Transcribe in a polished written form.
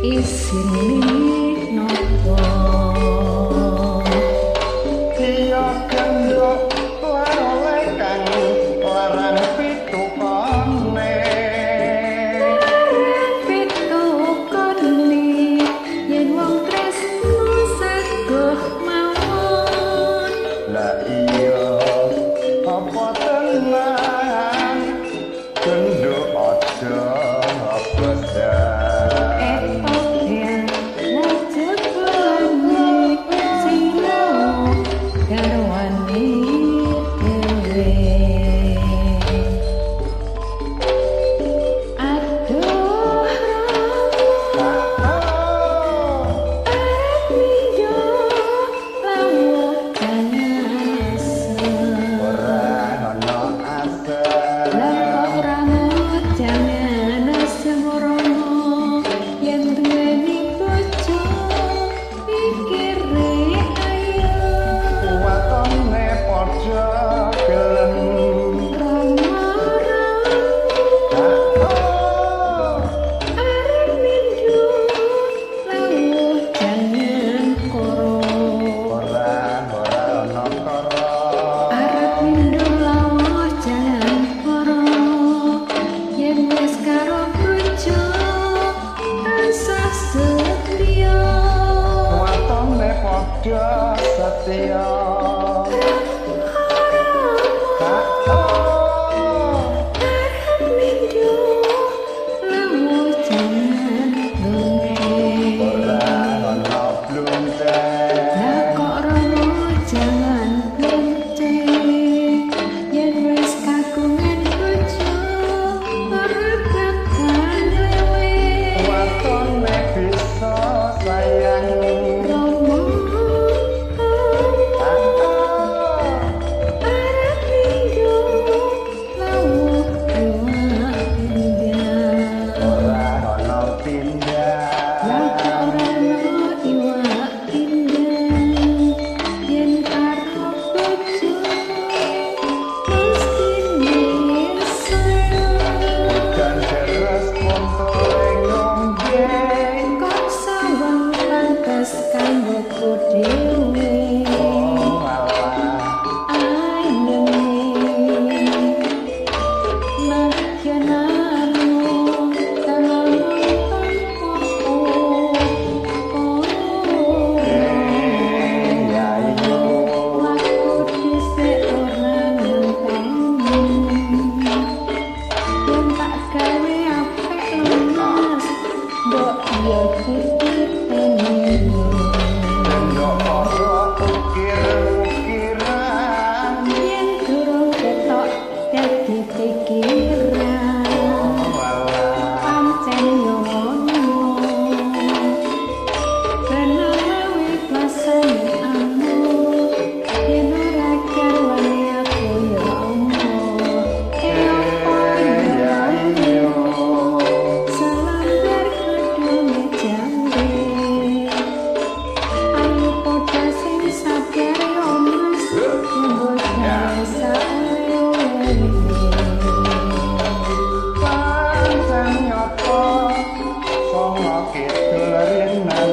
Isine nopo Iya genduk lan oleh kang larang pitukane. Larang pitukane yen wong tresno saguh mawon. Lah iya apa tenan genduk aja bedan. Garwane dhewe. Aduh Rama, arep mindho lawuh jangan asem. Ora ana asem. Lah kok Rama jangan asem Rama, yen duweni bojo pikire ayo. Watone padha gelem. Rama Rama, arep mindho lawuh jangan koro. Ora ora ana kara. Arep mindho lawuh jangan koro, yen wis karo bojo tansah setya. Watone padha setya. Arep mindho lawuh jangan blunge. Ora ana blunceng. Lah kok Rama jangan blunceng, yen wis kagungan bojo ora bakal nyelewe. Watone bisa sayang. Rama, arep mindho lawuh iwak pindang. Ora ana pindang. Lah kok ora ana iwak pindang, yen karo bojo mesti nyesel. Udan deres kontole ngombe. Kok sawang pantes kanggoku dhewe. Oh alah. Ainenge madyananu kalamun tanpa Ya iyo. Waktu dhisik ora ngenteni, yen tak gawe apik lunas mbok yo dititeni. Genduk para ukir-ukiran. Yen durung ketok dadi pikiran. Oh alah. Pancen yo ngono, benawe plasane amu, yen ora garwane aku yo emoh. Apa Ya yo iyo. Selambar kedunge jambe. Ayo padha sing sabar yo Mas, nyambut gawe saoleh-oleh. Pancen nyata songo kidul rinan.